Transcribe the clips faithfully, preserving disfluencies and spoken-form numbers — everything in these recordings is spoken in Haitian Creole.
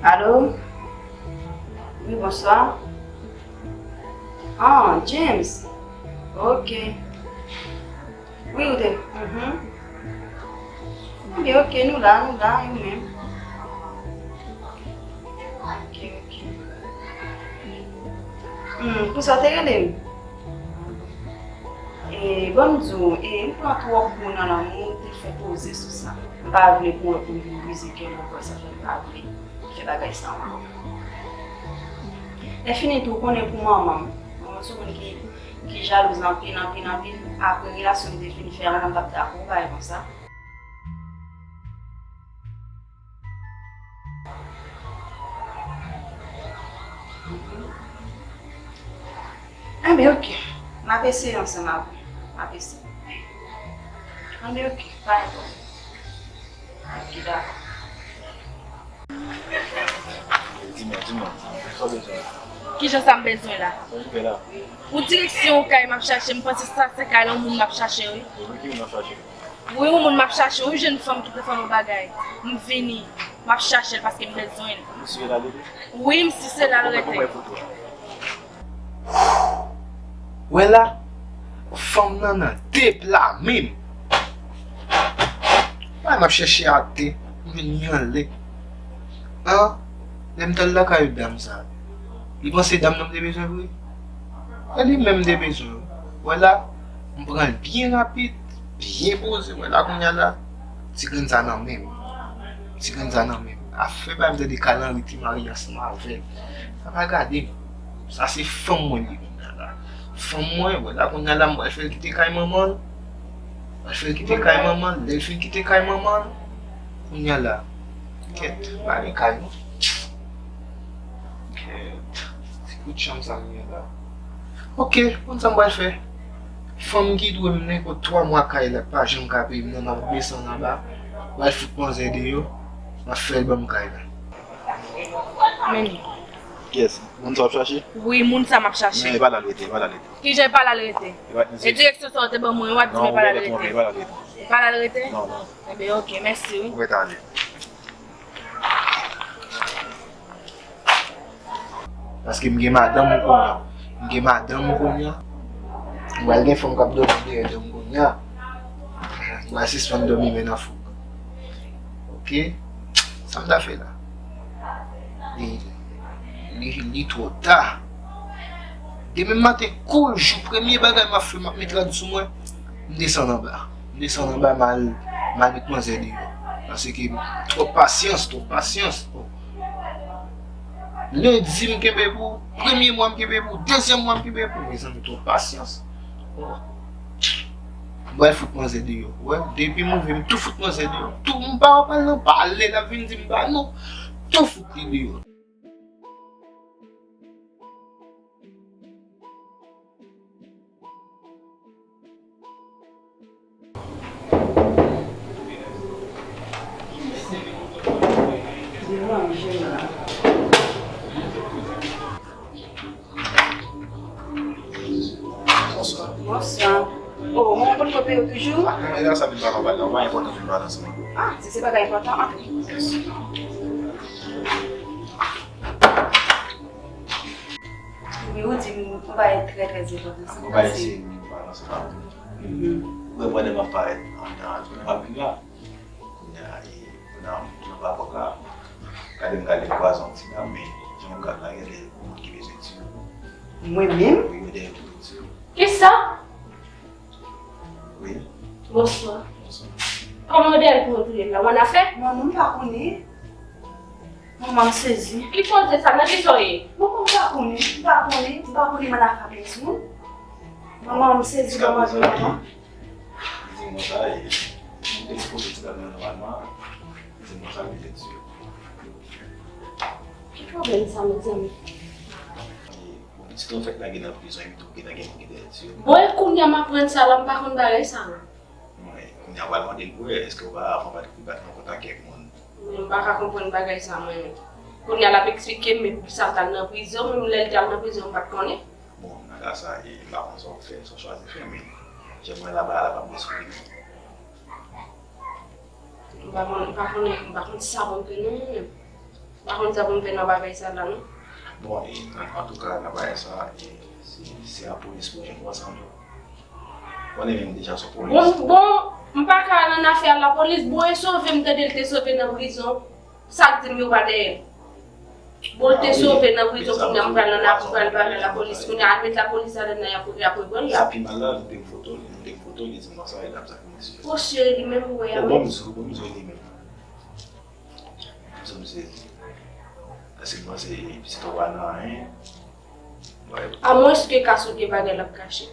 Alo? Wi, bonswa. Ah, James. Ok. Wi, ou te. Mhm. Ebyen, ok, nou la, nou la, e ou menm? Ok, ok. Hmm, pou sa w te rele m? E, ban m di w, e, m pa twò bon nan lanmou, m te fè poze sou sa. M pa vle pou w wè pou m vin brize kè w ankò, sa fè m pa vle fè bagay sa ankò. Lè fini tou, ou konnen pou manman m. Manman m se yon moun ki, ki jalouz anpil, anpil, anpil. Apre relasyon m te fin fè a, manman m t ap dakò yon bagay konsa. Enben, ok. M ap eseye ansanm avè w. M ap eseye. Enben, ok. Pa gen pwoblèm. Ok, dakò. Di mwen, di mwen, sa w bezwen la? Kijan sa m bezwen la? Sa w vle la? Pou direksyon yon kay m ap chache, m panse sa se kay yon moun m ap chache, wi. Ebyen, ki moun w ap chache? Wi, yon moun m ap chache, yon jenn fanm ki te fè yon bagay. M vini, m ap chache l paske m bezwen l. Misye la, li? Wi, m si se la l rete. Wè la, fanm nan nan de pla menm. Wè, m ap chèche atè, m vin anlè. An, lè m t al lakay dam sa, li panse dam nan m te bezwen vre? E li menm m te bezwen. Wè la, m pran l byen rapid, byen poze. Wè la, kounye a la, ti grenn sa nan men m. Ti grenn sa nan men m. Afè pa m tande Kalanri te marye ansanm avè l. Sa pa gade m. Sa se fanm mwen li kounye a la. Fanm mwen, wè la kounye a la, m pral fè l kite kay manman l. M pral fè l kite kay manman l. Lè l fin kite kay manman l, kounye a la, kèt, pa gen kay non. Kèt. Ti kout chanm sa kounye a la. Ok, konn sa m pral fè. Fanm ki dwe m nenpòt twa mwa kay la pa janm ka peye m nan, m ap desann anba, m al fout manzè deyò, m ap fè l ban m kay la. Men li. Kiyès? Moun sa w ap chache? Wi, moun sa m ap chache. Men e pa la l rete, e pa la l rete. Kijan e pa la l rete? E direksyon sa w te ban mwen, w ap di m e pa la l rete. Non, ou pa la l rete. E pa la l rete? Non, non. Enben, ok, mèsi wi. Ou mèt ale. Paske m gen madanm ou kounye a. M gen madanm ou kounye a. M pral gen fanm k ap dòmi dèyè do m kounye a. M pral sispann dòmi men nan fouk. Ok? Sa m ta fè la? Li, li, li twò ta. Demen maten, kou jou, premye bagay m ap fè, m ap met rad sou mwen. M desann anba. M desann anba, m al, m al met manzè deyò. Paske twòp pasyans, twòp pasyans. Lendi m kenbe pou, premye mwa m kenbe pou, dezyèm mwa m kenbe pou. Mezanmi, twòp pasyans. M pral fout manzè deyò. Wè, depi m rive, m tou fout manzè deyò. Tou, m pa wè pral nan pale, l ap vin di m pa non. Tou fout li deyò. Bonswa. Bonswa. Oh, mwen konn kote yo toujou? Ah, men sa vin pa nòmal la, ou pa enpòtan vin pale ansanm. Ah, si se bagay enpòtan, antre. Wi, ou di m yon bagay trè, trè enpòtan. Sa m pase. Yon bagay serye m vin pale ansanm avè w. Mhm. Ou wè pandan m ap parèt anndan a, tou m ap vin la. Kounye a, e, kounye a, m nan pa pòt la. Gade m gade m kwaze yon ti dam, men jan m gad la, genlè yon moun ki bezwen ti Mwen menm? Wi, yo dèyè pou yo di yo. Kisa? Wi. Bonswa. Bonswa. Kòman yo dèyè pou yo touye l la? Ou ann afè? Non, non, m pa konnen. Manman, m sezi. Ki koze sa? Nan kisa w ye? Manman, m pa konnen. M pa konnen. M pa konnen m ann afè ak lòt moun. Manman, m sezi, manman, manman. Di mwen sa, e, m te foto ti dam nan nòmalman. Di mwen sa, m te di yo. Ki pwoblèm sa, mezanmi? E, bon, pitit ou fèk lage nan prizon, epi tou gen nan gen moun ki dèyè di yo. Bon, e kounye a m aprann sa la, m pa konn bagay sa, non. Bon, e, kounye a w al mande l pou wè, èske w pa, avan w pa t, w pa t nan kontak kèk moun? Men m pa ka konprann bagay sa, mwen menm. Kounye a l ap eksplike m, epi sa l t al nan prizon, menm lè l te al nan prizon, m pa t konnen. Bon, nan ka sa, e, m pa konn sa w fè, sa w chwazi fè, men jan mwen la, bagay la pa bon espri. M pa konn, m pa konn, m pa konn sa pou m fè non, mwen menm. M pa konn sa pou m fè nan bagay sa la, non. Bon, e, an, antouka, nan bagay sa, e, se, se lapolis pou jwenn ou ansanm. Konnen menm deja se yon polis. Bon, bon, m pa ka al nan afè a lapolis. Bon, e sove m tande l te sove nan prizon. Sa k di m yo pa dèyè l? Bon, l te sove nan prizon, kounye a m pral nan, m pral pale a lapolis. Kounye a, al met lapolis ladann nan, y ap, y ap reprann l la. Sa pi mal la, nou te foto li, nou te foto li, di m nan sa, e dam sa ki mesye. Poste li menm ou wè a menm. Bon, m di w, bon, m di w li menm. Di w m sezi. Èske m panse pitit ou pa nan anyen? Amwenske ka sou gen bagay l ap kache.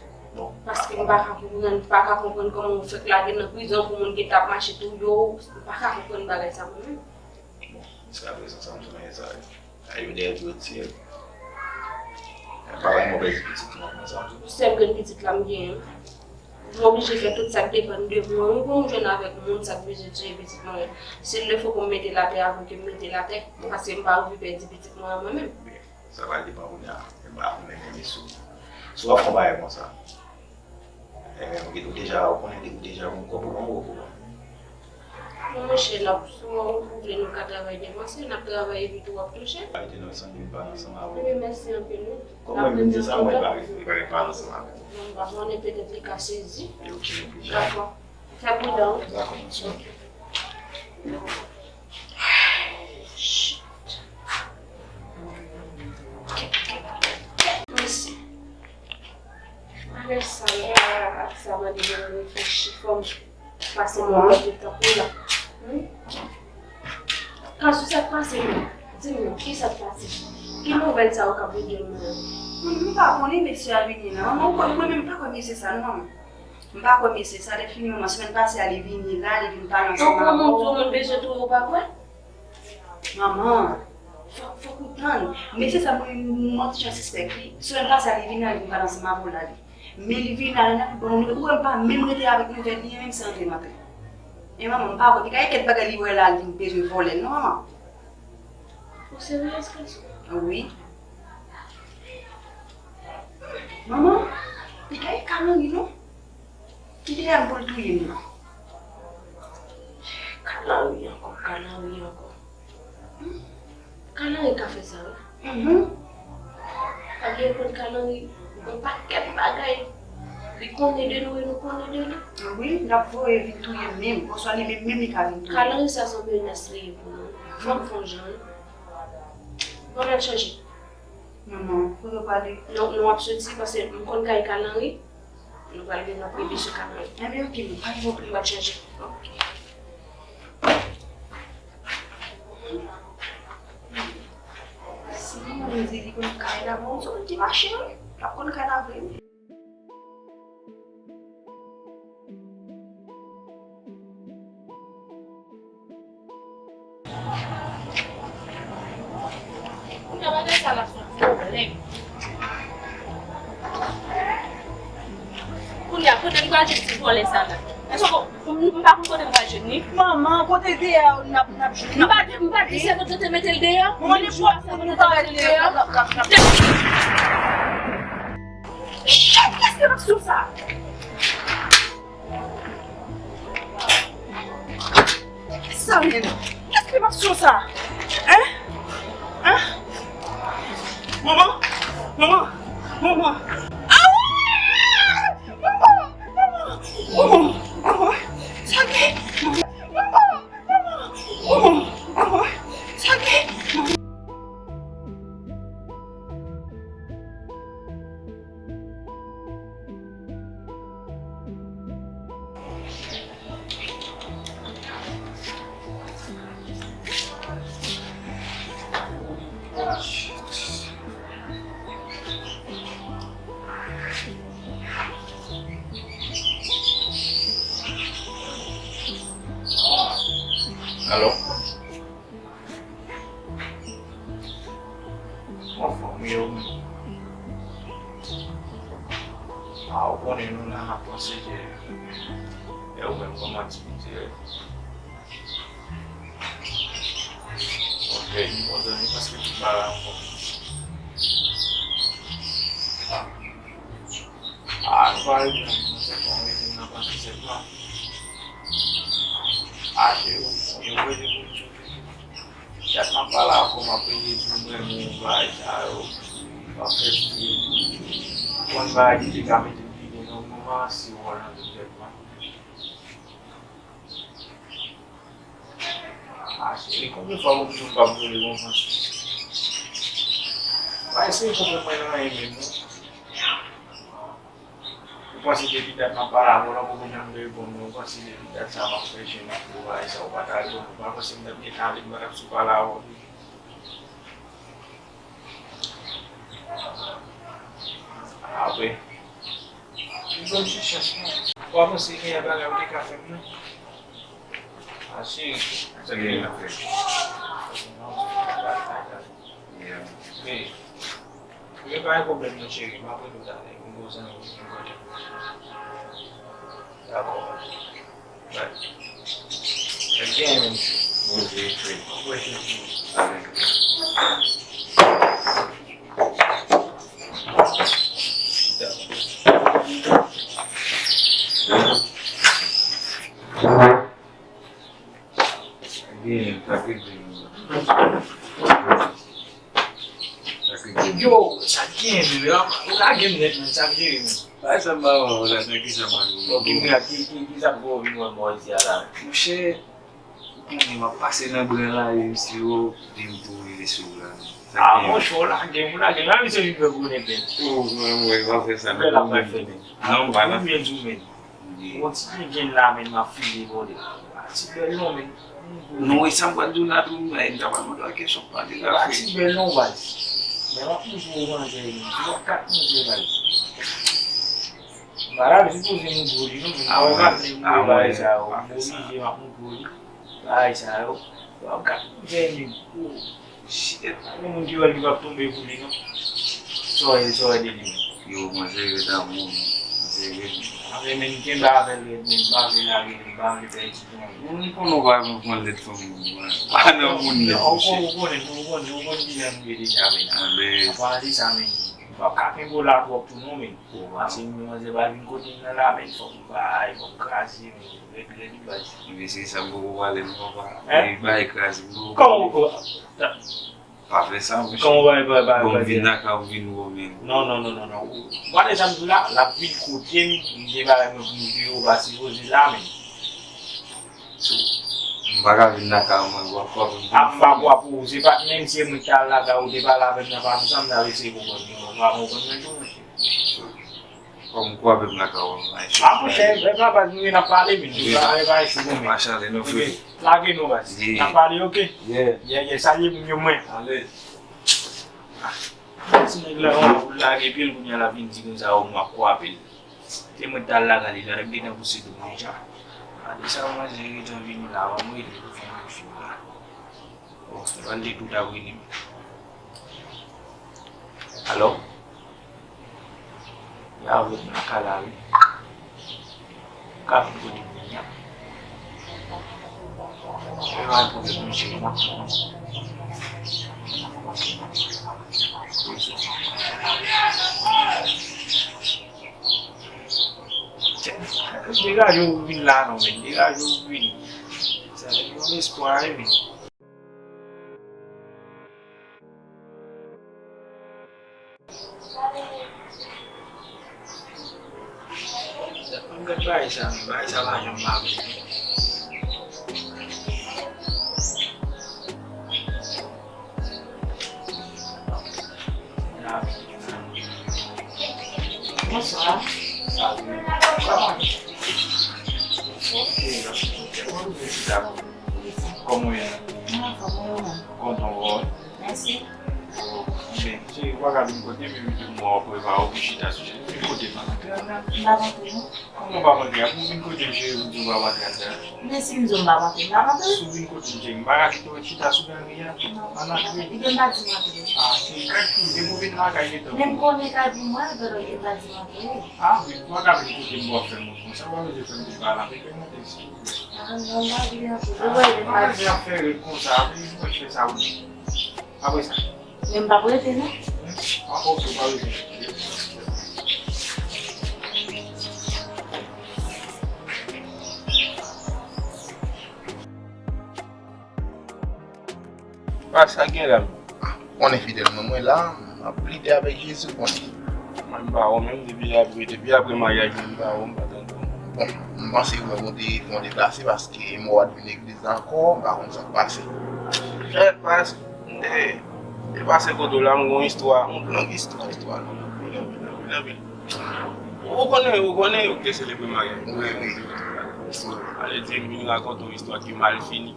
Paske m pa ka konprann, m pa ka konprann kòman ou fèk lage nan prizon pou moun gentan ap mache touye w. M pa ka konprann bagay sa mwen menm. Bon, jiskaprezan sa m sonje sa. A yo dèyè pou yo tiye l. Papa m pèdi pitit mwen konsa. Sèl grenn pitit la m genyen. M oblije fè tout sa k depann de mwen wi pou m jwenn avèk moun sa k bezwen tiye pitit mwen. Si l fò pou m mete l atè avan ke m mete l atè, paske m pa anvi pèdi pitit mwen an mwen menm. Sa pral depann kounye a. Men m pa konnen, men si w, si w ap fè yon bagay konsa, ebyen, ou deja, ou konnen ou deja gon kòb ou gon gwo kòb. Bon, monchè, n ap, si w vle, nou ka travay depanse, n ap travay epi tou w ap touche. Kalite nan sanble m pale ansanm avè w. Wi, mèsi anpil, wi. Kòm mwen menm se sa, mwen pa, pa, pa pale ansanm avè w. Non, m pa konnen, petèt li ka sezi. E ok, ok, ja. Dakò. Fè pridan. Dakò, mèsi. Mèsi. Bagay sa la, ak sa mande mwen reflechi, fò m pase mwen tout tan pou la. Kansou, sa k pase menm? Di m non, kisa k pase? Ki nouvèl sa yo k ap vin jwenn mwen an? Mwen, m pa konnen mesye a vini la. Mwen, mwen, mwen menm, m pa kwè mesye sa non, manman. M pa kwè mesye sa, lè fini manman, semèn pase a li vini la, li vin pale ansanm avè w. Donk, yon moun di yon moun bezwen touye w pa kwè? Manman, fòk, fòk ou tann. Mesye sa, mwen, mwen ti jan sispèk li. Semèn pase a li vin la, li vin pale ansanm avè w la, li. Men li vin la, li nan pi bon nouvèl. Ou wè m pa menm rete avèk nouvèl li, menm si antre m antre. E manman, m pa kwè, pika e kèk bagay li wè la, li bezwen vòlè l, non, manman? Ou serye, Eskelso? Wi. Manman, pika e kalanri, non? Ki te al pou l touye m nan? Kalanri ankò, kalanri ankò. Kalanri ka fè sa, wi. Mhm. Pa bliye konn kalanri, gon pakèt bagay. Li konnen de nou e nou konnen de li. Wi, l ap voye vin touye m menm. Oswa li menm, menm li ka vin touye m. Kalanri sa se yon menas li ye pou nou. Fò m fè yon jan, wi. Bon, n al chanje. Manman, kote w prale? Non, nou ap soti, paske m konn kay kalanri. Nou pral gen nan privi sou kalanri. Enben, ok, manman, pa gen pwoblèm. M pral chanje. Ok. Si manman di li konn kay la, bon, se moun ki mache, wi. L ap konn kay la vre, wi. Kounye a bagay sa la se yon pwoblèm. Kounye a, kote m pral jwenn ti vòlè sa la? Èske m, m pa konn kote m pral jwenn li? Manman, kote deyò n ap, n ap jwenn? M pa di, m pa di se kote te mete l deyò. Manman, nenpòt moun nou parèt deyò. Chèf, kiyès ki nan sou sa? Sa menm? Kiyès ki nan sou sa? Hein? Hein? Manman! Manman! Manman! Ah ouais! Manman! Manman! Manman! Ah ouais! Sa gen? Manman! Manman! Manman! Ah ouais! Sa gen? Manman! Alo? Anfòm yo menm. A, ou konnen nou la n ap panse ke e ou menm kòman aktivite yo. Ok, bon zanmi, paske tout bagay anfòm. A, nou pa regle anyen, se pa yon regle nan pase sèlman. A, se yo, yo rele pou m di w ke dat m ap pale avè w, m ap rele di w m renmen w, bagay sa yo, m ap fè ti, konn bagay ki te ka mete m pi byen nan moman an, si w wè nan tout tèt mwen. A, cheri, konbyen fwa ou di m p ap vole konsa? Pa eseye konprann mwen nan anyen menm, non. Ou panse depi dat m ap pale avè w la, ou poko janm reponn mwen? Ou panse depi dat sa m ap fè je m ap pale sa, ou pa ta reponn mwen? Ou pa panse m t ap gentan ale, m pa t ap sou pale avè w? Apre, m jwenn ti chans lan. Ou pa panse genyen bagay ou te ka fè m, non? A, cheri, sa gen nan fè. Yeah. Men, men pa gen pwoblèm non, cheri. M ap rele w talè. M gon zanmi m kontan. Dakò. Bye. Bondye, frè. Mwen wè cheri. Amen. Gen, sa ke gen. Sa ke gen. Yo, sa k gen, bebe? Ou lage m nèt, menm, sa k jere, menm. Bay sa m ba ou, la, nan ki sa m al ou? Bon, ki, ki, ki, ki sa k fè w vin wè m bò isi a la? Monchè, ou konnen m ap pase nan bren la, e misye, o, di m pou rive sou ou la. Sa k gen. A, monchè, ou lage m, ou lage m. A, misye vin fè gwo nèg, menm. O, mwen, mwen, pa fè sa, non. Bèl ap fè, menm. Non, m pa nan. Ou byen di w, menm. Gon ti byen gen la, menm, m ap file, bòdè. A, ti bèl non, menm. Non, e sa m pral di w la tou, e m ta pral mande w kesyon, pale la, frè. Ti bèl non, baz. Men m ap moute w manje, menm. Ti bò kat manje, baz. M pa ta sipoze moute w li, non, menm. A, mwen pa vle moute bagay sa yo. M oblije, m ap moute w li. Bagay sa yo. Bò kat manje, menm. Shit, pa gen moun ki wè l ki p ap tonbe pou li, non. Sa w wè, sa w wè de li menm? Yo, manzè ret amou, manzè ret. Apre, men, kenbe avè l ret, men, m pa vle lage li, m pa vle pèdi, non. Moun konn ou pa konn konn lèt fanm moun, pa nan moun nèt, monchè. Ou konn, ou konn, ou konn, ou konn kilè m ye deja, men. Apa de sa, men, m p ap ka kenbe w la twòp tou, non, men. Paske m, manzè pa vin kote m nan la, men, fòk m bay, fòk m kraze, men, red, red, wi, baz. Men se sa m poko pale, m papa. Hein? E bay kraze, m poko pale. Kòman ou, Pa fè sa, monchè. Kòman w pa, pa, pa, bon, m vin lakay ou, m vin wè w, men. Non, non, non, non, non. Ou pa de jan m di w la, l ap vin kote m, m gen bagay mwen pou m di w, ou pa sipoze la, men. M pa ka vin lakay ou, mwen, w ap kwape m. A, m pa kwape w, se pa, menm si se mwen ki t al lakay ou, te pale avè m nan fason sa, m t ap eseye konprann mwen, ou pa konprann mwen tou, monchè. Kòm ou kwape m lakay ou, m a echwe. A, monchè, e pa baz nou ye n ap pale, men. Wi. E pa, e pa echwe, men. Pa chale, non, frè. Lage non, baz. Yeah. N ap pale, oke? Yeah. Yeah, yeah, salye moun yo, mwen. Ale. Ah, ti nèg la, ou lage pye l, kounye a l ap vin di konsa, o, m ap kwape l. Se mwen t al lakay li la, l ap gentan pouse do m deja. A, de sa, manzè gentan vini la, ban m rele pou fè yon kout fil la. Bon, se pral de tout ap rele m. Alo? Ya, wi, m lakay la, wi. Ou ka vin kote m ye a. E pa pwoblèm, non, cheri, m ap tann ou. Degaje w vin la non, men. Degaje w vin. Sa se yon espwa, wi, men. Mwen gad bagay sa, men bagay sa pa janm pa vle. Bonswa. Salut. Kòman? Ok, kòman w ye? Mwen anfòm, mwen menm. Kontan wè w. Mèsi. Ou pa ka vin kote m epi tou mwen w ap prepare w pou chita sou chèz. Vin kote m. M p ap antre non. Kòman w p ap antre? Apre w vin kote m cheri pou di w w p ap antre anndan? Men si m di w m p ap antre, m p ap antre. Si w vin kote m cheri, m pa ka kite w chita sou galri a. Non. Ann antre. Ebyen m pa di m antre. Ah, cheri, kay pou depi w vin lakay gentan. Men m konnen kay pou mwen, Dodo, ebyen m pa di m antre. Ah, wi, ou pa ka vin kote m pou w ap fè moun konsa, ou pa bezwen fè m vin pale avèk ou, monte silvouplè. Ah, non, m pa vle antre. Ou wè, m pa vle ap fè rèd konsa, apre ou fè sa ou menm. Apre sa. Men m p ap rete non. Ah, ok, ou pa rete. Ah, sa gen la menm? Ah, ou konnen fidèl mwen, mwen la, m ap plede avèk Jezi, ou konnen. Mwen m pa wè w menm, depi apre, depi apre maryaj mwen, m pa wè w, m pa tande w. Bon, m panse ou wè mwen te fè yon deplase paske m wè w t vin legliz la ankò, m pa konn sa k pase. Sa k pase, m te, te pase kote w la, m gen yon istwa, yon long istwa, istwa long, anpil, anpil, anpil, anpil. Ou konnen, ou konnen yo te selebre maryaj mwen. Wi, wi. Ale di, m vin rakonte yon istwa ki mal fini.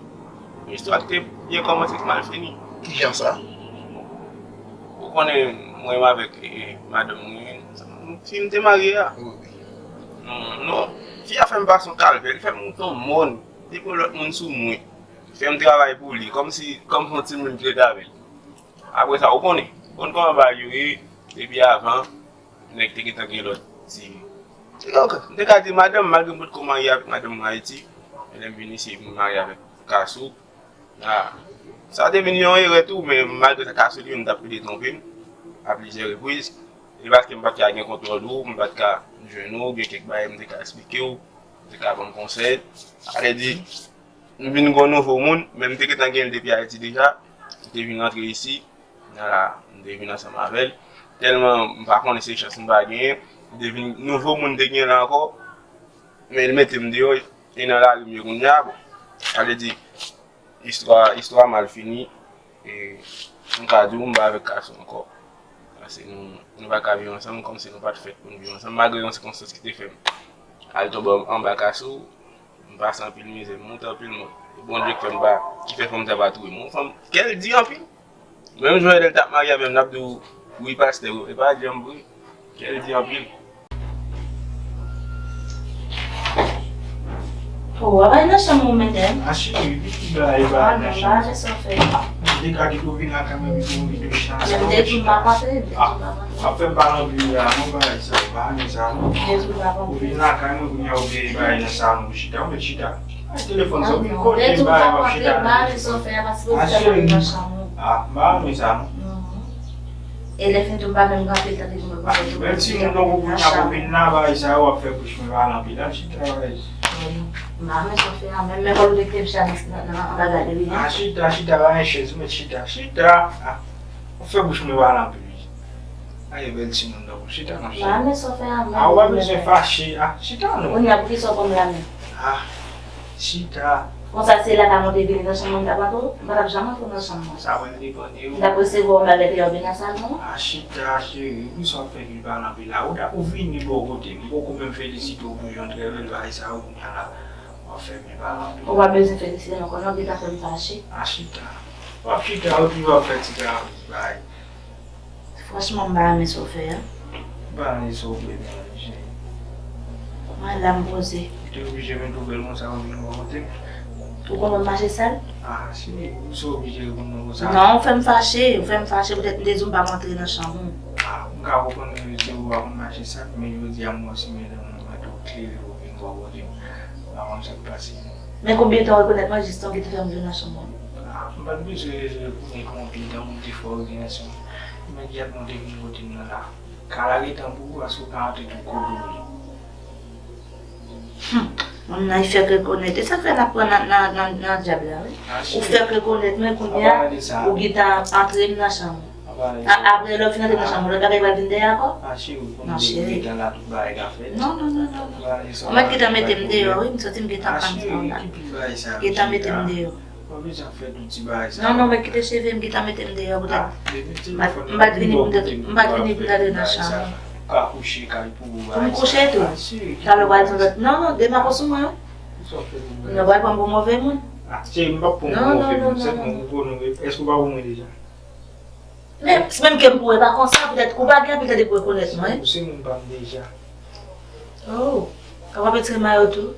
Yon istwa ki te byen kòmanse ki mal fini. Kijan sa? Ou konnen, mwen menm avèk, e, madanm mwen, fi m te marye a. Wi, wi. Non, non. Fi a fè m pase yon kalvè, li fè m moute yon mòn, li pran lòt moun sou mwen. Li fè m travay pou li, kòmsi, kòmsi yon timoun ki rete avè l. Apre sa, ou konnen, ou konn kòman bagay yo ye, depi avan, nèg te gentan gen lòt ti. M te ka di madanm, malgre m potko marye avèk madanm mwen Ayiti, men lè m vin isi, m marye avèk Kasou. Ah, sa te vin yon erè tou, men malgre sa, Kasou li menm t ap plede twonpe m a plizyè repriz. E paske m pa t ka gen kontwòl ou, m pa t ka jwenn ou, gen kèk bagay m te ka eksplike w, ou te ka ban m konsèy. Sa vle di, m vin gen yon nouvo moun, men m te gentan gen l depi Ayiti deja. M te vin rantre isi, nan la, m te vin ansanm avè l. Tèlman m pa konnen se chans m pa genyen, m te vin nouvo moun te gen la ankò, men l mete m deyò, e nan lari m ye kounye a, bon. Sa vle di, istwa, istwa mal fini, e m ka di w, m pa avèk Kasou ankò. Paske nou, nou pa ka viv ansanm, kòmsi nou pa t fèt pou n viv ansanm, malgre yon sikonstans ki te fè m al tonbe anba Kasou, m pase anpil mizè, m moute anpil mòn. E Bondye k fè m pa, ki fè fanm sa pa touye m. Yon fanm, kè l di anpil. Menm jan Edel t ap marye avè m, l ap di w, wi pastè, e pa janm vre. Kè l di anpil. Oh, w ap al nan chanm ou, medam? A cheri, pitit bagay pa al nan chanm. Ah, non, pa sa w fè. M te ka kite w vin lakay mwen, epi pou w vin chita ansanm. Men m te di w m p ap antre, m te di w m p ap antre. W ap fè m pale anpil la, non, bagay sa, w pa renmen sa, non. M te di w m p ap antre. Ou vin lakay mwen, kounye a ou veye bagay nan salon, ou chita, ou mèt chita. Ay, telefòn sa, ou vin kote m bagay, w ap chita nan telefòn. A cheri. Ah, m pa renmen sa, non. E lè fini tou, m pa menm gen anpil tan pou mwen pale. Bèl timoun, donk, ou kounye a pou vin la, bagay sa yo, w ap fè bouch mwen pale anpil. Al chita, bagay. M pa renmen sa w fè a, menm, menm lè w te chita nan, nan, nan, nan bagay li. Ah, chita, chita, pa gen chèz, ou mèt chita. Chita. Ah, w ap fè bouch mwen pale anpil. Ay, bèl timoun, donk, chita, non, chita. M pa renmen sa w fè a, menm. Ah, ou pa bezwen fache. Ah, chita, non. Kounye a, poukisa w pran m la menm? Ah. Chita. Konsa, se la ka monte vini nan chanm mwen, m t ap antre, m pa t ap janm antre nan chanm mwen. Sa wè l depann de ou. M t ap resevwa w, m t ap mete w vin nan salon an. Ah, chita, cheri, poukisa w ap fè vin pale anpil la? Ou t ap, ou vini bò kote m, m poko menm felisite w pou jan trè bèl bagay sa yo kounye a la. W ap fè vin pale anpil. Ou pa bezwen felisite m ankò, non, ou gentan fè m fache. Ah, chita. W ap chita, ou toujou ap fè ti travay. Franchman, m pa renmen sa w fè a. M pa renmen sa w fè, men, cheri. Mwen la, m poze. Ou te oblije mete w bèl konsa, ou vin bò kote m. Ou konn wè m mache sal? Ah, cheri, ou se oblije reponn mwen konsa? Non, ou fè m fache, ou fè m fache, poutèt m te di w m p ap antre nan chanm ou. Ah, m ka konprann ke se ou pa konn mache sal, men jodi a m wè w simen dan mwen, mwen tou klere ou vin bò kote m. M pa konn sa k pase, non. Men konbyen tan w rekonèt mwen jis tan ki te fè m vin nan chanm ou? Ah, m pa t bezwen konnen konbyen tan pou m te fè w vin nan chanm. Imedyatman w te vin kote m nan la. Ka lage tan pou ou, paske w ka antre tout kote w vle. Hum, moun nan, li fèk rekonèt. E sa k fè n ap pran nan, nan, nan, nan dyab la, wi. Ah, cheri. Ou fèk rekonèt mwen, kounye a, ou gentan antre m nan chanm ou. A, apre lè w fin antre nan chanm ou, lòt bagay pral vin dèyè ankò? Ah, cheri, ou konn depi gentan la, tout bagay ka fèt. Non, non, non, non, non. Ou mèt gentan mete m deyò, wi, m santi m gentan ann pran la. Gentan mete m deyò. Pa bezwen fè tout ti bagay sa. Non, non, mèt kite cheve m, gentan mete m deyò poutèt m pa t vini pou m t, m pa t vini pou m t antre nan chanm ou. Ka kouche kay pou ou, bagay sa. Pou m kouche tou? Talè w pral di yon lòt. Non, non, demako sou mwen, wi. Ou pral pran m pou move moun. Ah, cheri, m p ap pran w pou move moun, sèlman ou konnen, èske ou pa pou mwen deja? Men, se menm ke m pou wè pa konsa, poutèt ou pa gen anpil tan depi w rekonèt mwen. Ou se moun pa m deja. Oh, w ap retire mayo tou?